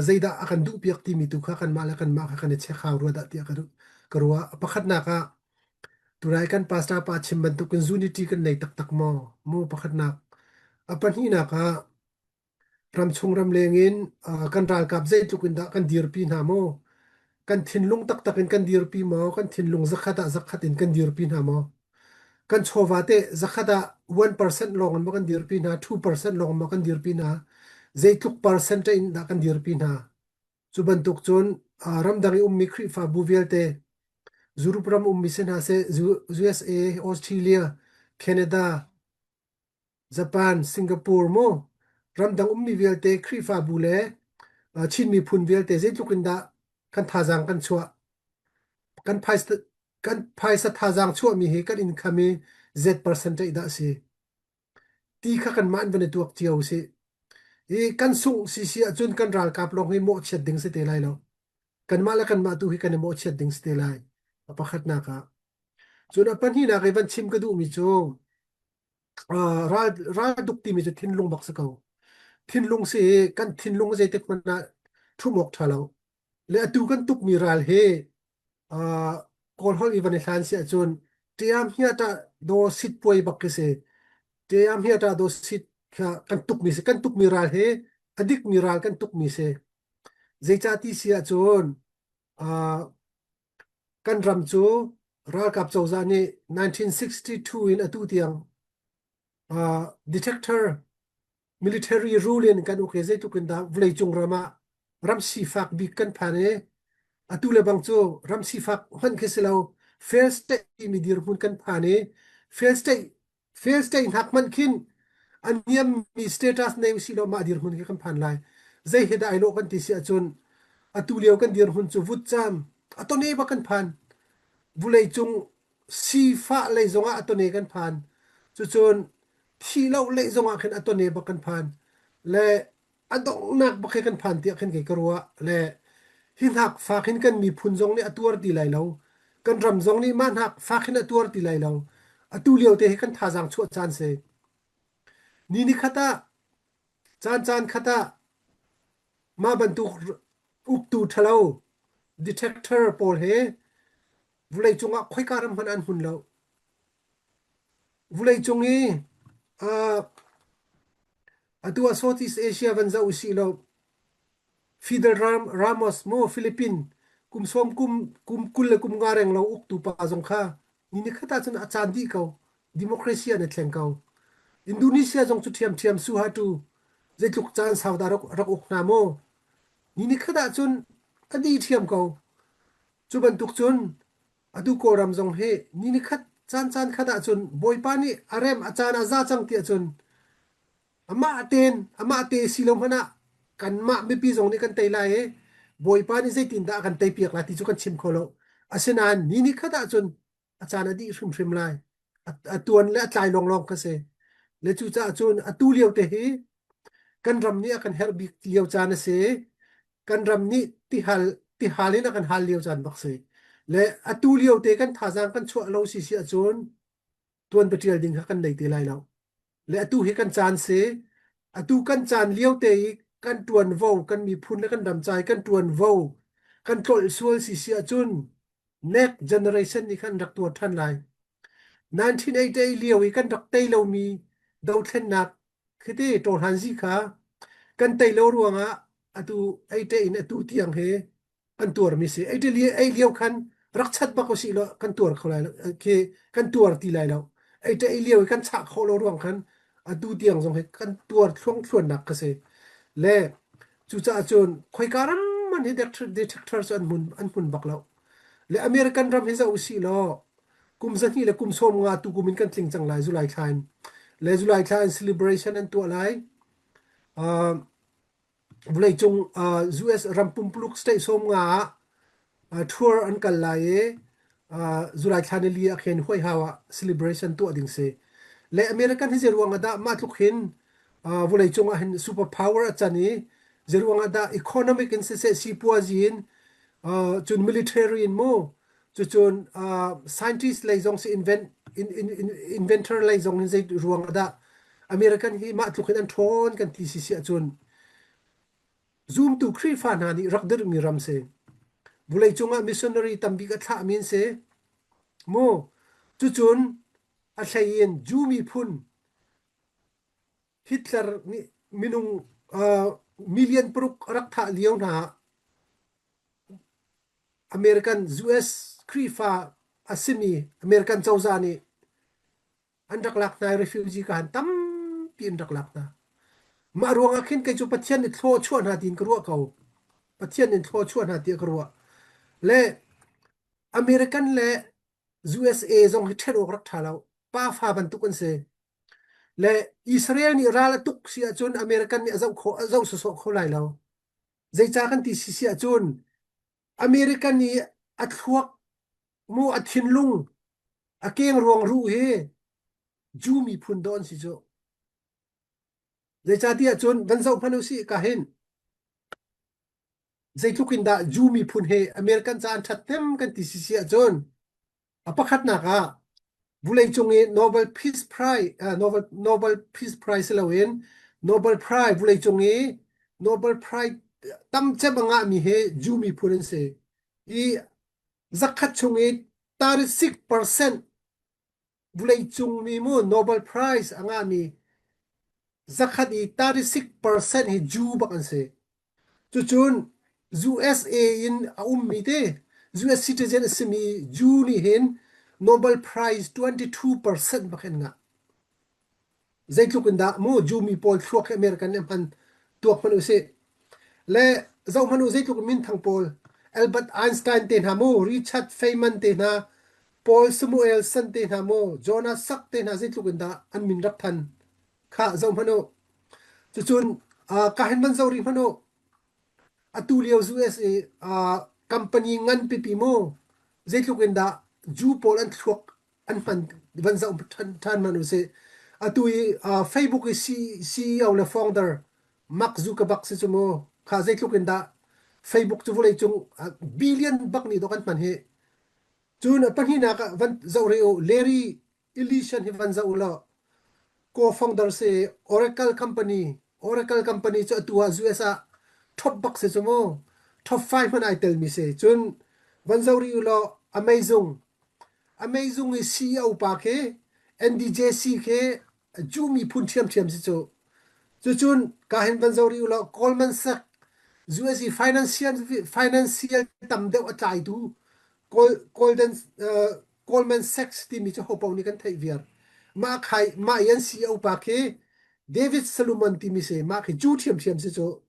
zeidah a kan duhpiak timi tu kha kanmah le kanmah kha kan i check hau rua dah tiah ka ruah. Pakhatnak ah Tulai kan pastor pa chim bantukin unity kan nei taktak maw? Mu pakhatnak. A pahnihnak ah ramchung ramleng in kan ralkap zeitluk in dah kan dirpi hna maw? Kan thinlung taktak in kan dirpi maw? Kan thinlung zakhat ah zakhat in kan dirpi hna maw? Kan chawva teh zakhat ah 1% lawng in maw kan dirpi hna? 2% lawng maw kan dirpi hna? Zeitluk percent in dah kan dirpi hna? Cu bantuk cun ramdang i ummi Khrihfabu vialte Europe ram ummi si hna seh, USA, Australia, Canada, Japan, Singapore mu ramdang ummi vialte Khrihfabu le Chin miphun vialte zeitluk in dah kan thazaang kan chuah. Kan phaisa kan phaisa thazaang chuahmi hi kan income hi z percentage dah a si. Ti kha kanmah in van i tuak cio usih. I kan sungh sisi ahcun kan ralkap lawng hi mawhchiat ding si te lai lo. Kanmah le kanmah tu hi kan i mawhchiat ding si te lai. A pakhatnak ah. Cun a pahnihnak i van chim ka duhmi cu uh, ral, ral duk timi cu thinlung bak si ko. Thinlung si i kan thinlung zeitik hmanh ah ṭhum awk ṭha lo. Le atu kan tukmi ral hi uh, Kawl holh i van i hlan si ahcun ṭiam hiata do sit puai bak khi si. Ṭiam hiata do sit kha kan tukmi si. Kan tukmi ral hi a dikmi ral kan tukmi si. Zeicah ti si ahcun uh, kan ram cu ralkap cozah nih 1962 in atu tiang uh, detector military rule in kan uk i zeitluk in dah vawleicung ram ah ram sifak bik kan phan i atu le bang cu ram sifak hmanh khi si lo fail state timi dirhmun kan phan i fail state fail state hnak hmanh khin a niammi status nei usih law mah dirhmun khi kan phan lai. Zei he dah ai lawh kan ti si ahcun atu lio kan dirhmun cu vutcam a tone bak kan phan. Vawleicung sifah lei zongah a tone kan phan. Cucun thih lo lei zongah khin a tone bak kan phan. Le a donghnak bak he kan phan tiah khin kei ka ruah. Le hi hnak fak hin kan miphun zong nih a tuar ti lai lo. Kan ram zong nih mah hnak fak hin a tuar ti lai lo. Atu lio te hi kan thazaang chuah caan si. Ni ni khat ah caan caan khat ah mah bantuk uktu ṭhalo detector pawl he Vawleicung ah khoika ram hmanh an hmun lo. Vawleicung i uh, atu ah Southeast Asia van zoh usih law Fidel Ram, Ramos mu Philippine kum sawm kum kum 20 le kum nga reng lo uktu pa zong kha ni ni khat ahcun a caan dih ko. Democracy an i thleng ko. Indonesia zong cu ṭhiamṭhiam Suharto zeitluk caan sau dah rak, rak uk hna mu. Ni ni khat ahcun a dih ṭhiam ko. Cu bantuk cun atu Kawlram zong hi ni nikhat caan caan khat ahcun Bawipa nih a rem a caan a za cang ti ahcun amah tein amah te si lo hmanh ah kanmah mipi zong nih kan tei lai i Bawipa nih zeitindah a kan teipiak lai ti cu kan chim kho lo. Asinain ni nikhat ahcun a caan a dih hrimhrim lai. A, a tuan le a tlai lawnglawng kha si. Le cucaah cun atu lio te hi kan ram nih a kan herh bik lio caan a si. Kan ram nih tihal tihal in a kan hal lio caan bak si. Le atu lio te kan thazaang kan chuah lo si si ahcun tuan ṭial ding kha kan nei te lai lo. Le atu hi kan caan si. Atu kan caan lio te i kan ṭuanvo, kan miphun le kan ram ca i kan ṭuanvo kan tlolh sual si si ahcun next generation nih khan rak tuar ṭhan lai. 1988 lio i kan rak tei lomi dothlennak khiti ṭawhlanzi kha kan tei lo ruangah atu 88 in atu tiang hi kan tuarmi si. 88 lio khan rak chat bak usih law kan tuar kho lai lo khi kan tuar ti lai lo. 88 lio i kan chah khawh lo ruang khan atu tiang zong hi kan tuar thluangthluannak ka si. Le cucaah cun khoika ram Ahohmanh hi detector cu an hmun an hmun bak lo. Le American ram hi zoh usih law kum 200 le kum 50 tu kum in kan tling cang lai July thla in. Le July thla in celebration an tuah lai. Uh, vawleicung US ram pumpuluk state 50 ah tour an kal lai i July thla ni li ah khin White House ah celebration tuah ding si. Le American hi zei ruang ah dah mah tluk hin vawleicung ah hin super power a can i zei ruang ah dah economic in siseh sipuazi in cun military in mu cucun scientist lei zong si invent in, in, in, inventor lei zong in zei ruang ah dah American hi mah tluk hin an ṭhawn kan ti si si ahcun zumtu Khrihfa hna nih rak dirhmi ram si. Vawleicung ah missionary tambik a thlahmi an si. Mu cucun a hlei in Jew miphun Hitler nih minung million paruk a rak thah lio hna ah American US Khrihfa a simi American cozah nih an rak lak hna i refugee ka han tampi an rak lak hna. Mah ruangah khin kei cu Pathian nih thlaw chuah hna tiin ka ruah ko. Pathian in thlaw chuah hna tiah ka ruah. Le American le USA zong hi ṭhen awk rak ṭha lo. Pa fa bantuk an si. Le Israel nih ral a tuk si ahcun American nih a zoh kho a zoh sawsawh kho lai lo. Zeicah kan ti si si ahcun American i a thluak mu a thinlung a keng ruang ruh hi Jew miphun dawh an si cu. Zeicahtiah cun van zoh hmanh usih ka hin zeitluk in dah Jew miphun he American ca an ṭhathnem kan ti si si ahcun A pakhatnak ah vawleicung i Nobel Peace Prize Nobel, Nobel Peace Prize si loin Nobel Prize vawleicung i Nobel Prize tam cem a ngahmi hi Jew miphun an si. I zakhat chung i 36% vawleicung mi mu Nobel Prize a ngahmi zakhat i 36% hi Jew bak an si. Cucun USA in a ummi te US citizen a simi Jew nih hin Nobel Prize 22% bak an ngah. Zeitluk in dah mu Jew mi pawl thluak hi American nih hman tuak hmanh usih. Le zoh hmanh u zeitluk in minthang pawl Albert Einstein te hna mu Richard Feynman te hna Paul Samuelson te hna mu Jonas Salk te hna zeitluk in dah an min rak than kha zoh hmanh u. Cucun ka hin van zoh rih hmanh u. Atu lio USA company ngan pipi mu zeitluk in dah Jew pawl an thluak an hman van zoh ṭhan hmanh u sih. Atu i Facebook i CEO le founder Mark Zuckerberg si cu mu kha zeitluk in dah Facebook cu vawleicung billion bak nih dawh kan hman hi. Cun a pahnihnak ah van zoh rih u Larry Ellison hi van zoh u law co-founder si Oracle company Oracle company cu atu ah US ah top bak si cu mu top 5 hmanh ai telmi si cun van zoh rih u law Amazon Amazon i CEO pa khi NDJC khi Jew miphun ṭhiamṭhiam si cu cucun ka hin van zoh rih u law Goldman Sachs US i financial financial tam deuh a tlaitu Golden uh, Goldman Sachs timi cu hopaoh nih kan theih viar. Mah khai mah i an CEO pa khi David Solomon timi si mah khi Jew ṭhiamṭhiam si cu.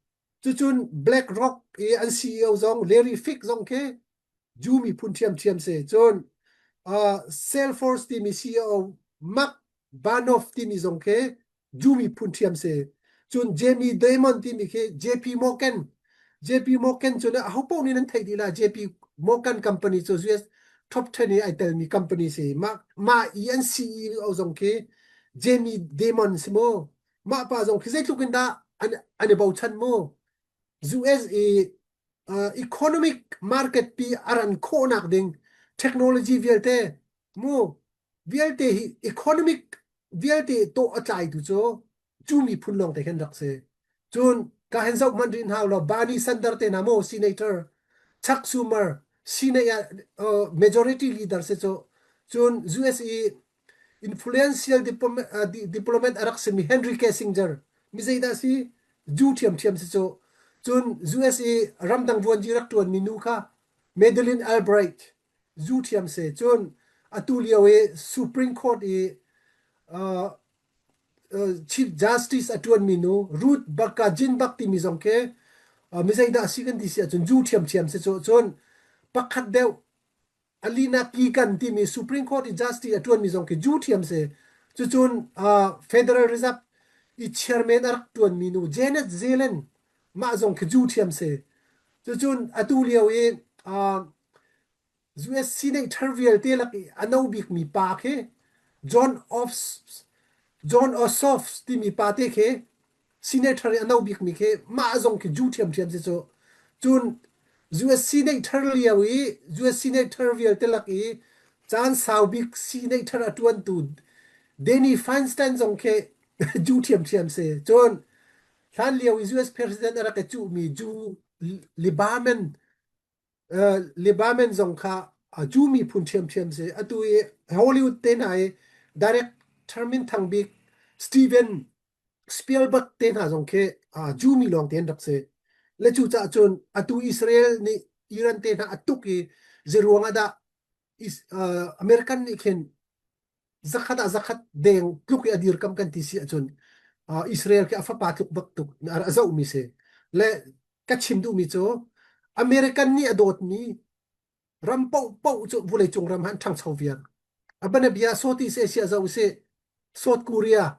Cucun BlackRock i an CEO zong Larry Fink zong khi Jew miphun ṭhiamṭhiam si. Cun uh, Salesforce timi CEO Mark Banoff timi zong khi Jew miphun ṭhiam si. Cun Jamie Dimon timi khi JP Morgan. JP Morgan cu aho paoh nih nan theih dih la JP Morgan company cu US top 10 i ai telmi company si. Mah mah i an CEO zong khi Jamie Dimon si mu. Mah pa zong khi zeitluk in dah an, an i bochan mu. US i uh, economic market pi a ran khawhnak ding technology vialte mu vialte hi economic vialte tawh a tlaitu cu cu miphun lawng te khan rak si. Cun ka hen zoh hmanh rih hna law Bernie Sanders te hna maw senator Chuck Schumer Senate ah uh, majority leader si cu cun US i influential diplomat, uh, diplomat a rak simi Henry Kissinger mi zeidah si Jew ṭhiamṭhiam si cu cun US i ramdang vuanci rak ṭuanmi nu kha Madeleine Albright zu ṭhiam si. Cun atu lio i Supreme Court i uh, uh, Chief Justice a ṭuanmi nu Ruth Bader Ginsburg timi zong khi Mi zeidah si kan ti si ahcun Jew ṭhiamṭhiam si cu cun pakhat deuh Alina Kagan timi Supreme Court i justice a ṭuanmi zong khi Jew ṭhiam si. Cucun Federal Reserve i chairman a rak ṭuanmi nu Janet Yellen mah zong khi Jew ṭhiam si. Cucun atu lio i US Senator vialte lak i a no bikmi pa khi John Ossoff John Ossoff timi pa te khi Senator i a no bikmi khi mah zong khi Jew ṭhiamṭhiam si cu. Cun US Senator lio i US Senator vialte lak i caan sau bik Senator a ṭuantu Danny Feinstein zong khi Jew ṭhiamṭhiam si. Cun hlan lio i US President a rak i cuhmi Jew Lieberman Lieberman zong kha Jew miphun ṭhiamṭhiam si. Atu i Hollywood te hna i director minthang bik Steven Spielberg te hna zong khi Jew mi lawng te an rak si. Le cucaah cun atu Israel nih Iran te hna a tuk i zeiruang ah dah American nih khin zakhat ah zakhat deng tluk i a dirkam kan ti si ahcun Israel khi a fapa tluk bak tuk a zohmi si. Le ka chim duhmi cu American nih a dawtmi ram paohpaoh cu vawleicung ram han ṭhangcho viar. A banabia Southeast Asia zoh usih South Korea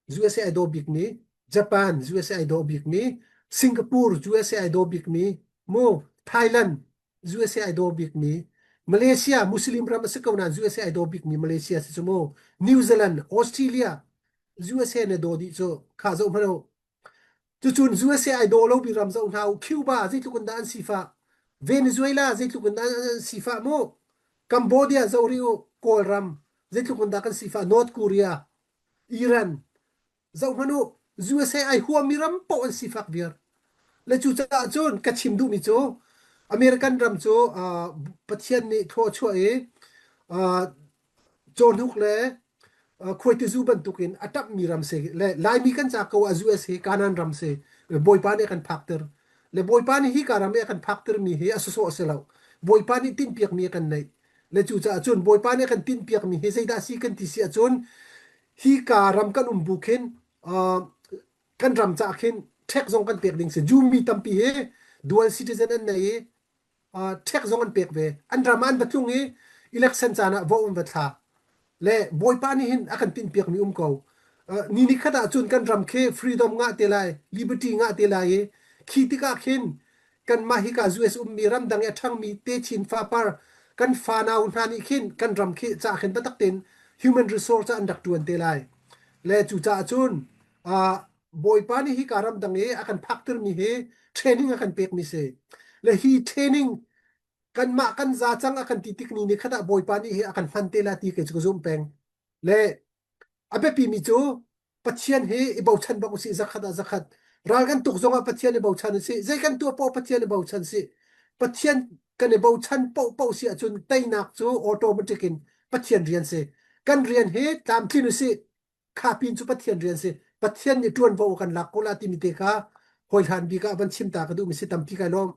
USA ai daw bikmi, Japan USA ai daw bikmi, Singapore USA ai daw bikmi, mu Thailand USA ai daw bikmi, Malaysia Muslim ram a si ko nain USA ai daw bikmi Malaysia si cu mu, New Zealand, Australia USA ne daw dih cu kha zoh hmanh u. Cucun USA ai daw lo mi ram zoh hna u. Cuba zeitluk in dah an sifah? Venezuela zeitluk in dah an sifah mu? Cambodia zoh rih u. Kawlram zeitluk in dah kan sifah? North Korea Iran zohhmanh u USA ai huammi ram paoh an sifak viar. Le cucaah cun ka chim duhmi cu American ram cu uh, Pathian nih thlua chuah i uh, cawhnuk le uh, khuaitizu bantukin a ṭapmi ram si le Laimi kan ca ko ah US hi Kanan ram si Bawipa nih a kan phakter le Bawipa nih hi ka ram i a kan phaktermi hi a sawsawh a si lo Bawipa nih tinhpiakmi a kan neih Le cucaah cun Bawipa nih a kan tinhpiakmi hi zeidah a si kan ti si ahcun hi ka ram kan um bu khin uh, kan ram caah khin ṭhek zong kan pek ding si. Jew mi tampi hi dual citizen an nei i uh, ṭhek zong an pek ve. An ram ah an va tlung i election caan ah vote an va thla. Le Bawipa nih hin a kan tinhpiakmi um ko. Uh, ni ni khat ah cun kan ram khi freedom ngah te lai, liberty ngah te lai i khi tikah khin kanmah hika US ummi ramdang i a ṭhangmi techin fapar kan fanau hna nih khin kan ram khi ca khin biatak tein human resource an rak ṭuan te lai. Le cucaah cun uh, Bawipa nih hika ramdang i a kan phaktermi hi training a kan pekmi si. Le hi training kanmah kan za cang a kan ti tik ni ni khat ah Bawipa nih hi a kan hman te la ti kei cu ka zumh peng. Le a biapimi cu Pathian hi i bochan bak usih zakhat ah zakhat. Ral kan tuk zongah Pathian i bochan usih. Zei kan tuah paoh Pathian i bochan sih. Pathian kan i bochan paohpaoh si ahcun teinak cu automatic in Pathian rian si. Kan rian hi tlamtlin usih. Kha pin cu Pathian rian si. Pathian nih ṭuanvo kan lak ko la timi te kha hawihlan bik ah van chim ta ka duhmi si tampi kai lawm.